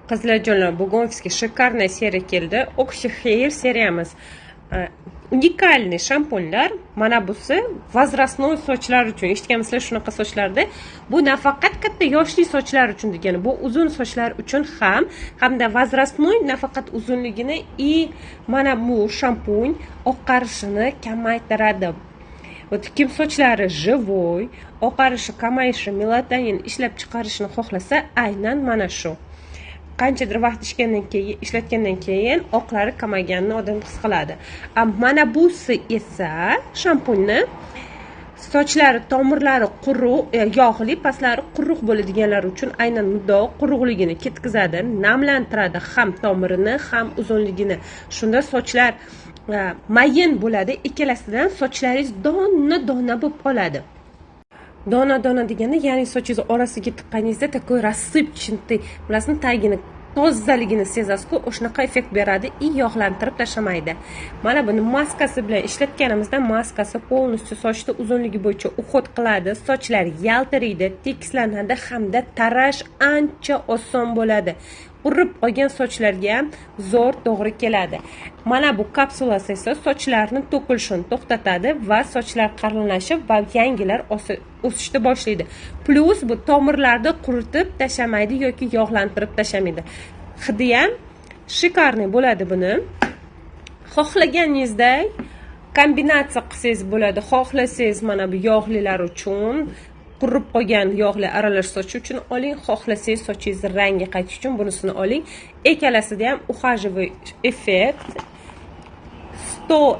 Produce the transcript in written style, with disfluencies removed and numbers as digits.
Qizlarjonlar, bugun ofisga шикарная seriya keldi. Oxy Hair seriyamiz. Уникальный shampunlar. Mana busi возрастной sochlar uchun. Eshitganmisizlar shunaqa sochlarni? Bu nafaqat katta yoshli sochlar uchun degani, bu uzun sochlar uchun ham, hamda возрастной nafaqat uzunligini и mana bu shampun oqarishini kamaytiradi. Вот kim sochlari живой, oqarishi kamayishi, melatonin ishlab chiqarishini xohlasa, aynan mana shu. Qanchadir vaqt ichgandan keyin, ishlatgandan keyin oqlari kamayganini odam his qiladi. A mana busi esa shampunni sochlari tomirlari quruq, yog'li, pastlari quruq bo'ladiganlar uchun aynan muddao quruqligini ketkazadi, namlantiradi ham tomirini, ham uzunligini. Shunda sochlar mayin bo'ladi, ikkalasidan sochlaringiz dona dona bo'lib qoladi. Dona dona deganda, ya'ni sochingizni orasiga tiqqaningizda такой рассыпчатый, bilasizmi, tagini tozaligini sezasiz-ku, o'shanaqa effekt beradi и yog'lantirib tashlamaydi. Mana buni maskasi bilan ishlatganimizda maskasi полностью sochni uzunligi bo'yicha уход qiladi, sochlar yaltiraydi, tekislanadi hamda tarash ancha oson bo'ladi. Qurib qolgan sochlarga ham zo'r to'g'ri keladi. Mana bu kapsulasi esa sochlarni to'kilishini to'xtatadi va sochlar qalinlashib va yangilar o'sishni boshlaydi. Плюс bu tomirlarni quritib tashlamaydi yoki yog'lantirib tashlamaydi. Hidi ham шикарный bo'ladi buni. Xohlaganingizdek kombinatsiya qilsangiz bo'ladi. Xohlasangiz mana bu yog'lilar uchun, qurib qolgan yog'li aralash soch uchun oling, xohlasangiz sochingizni rangi qaytish uchun bunisini oling. Ikkalasida ham ухаживый effekt. 100.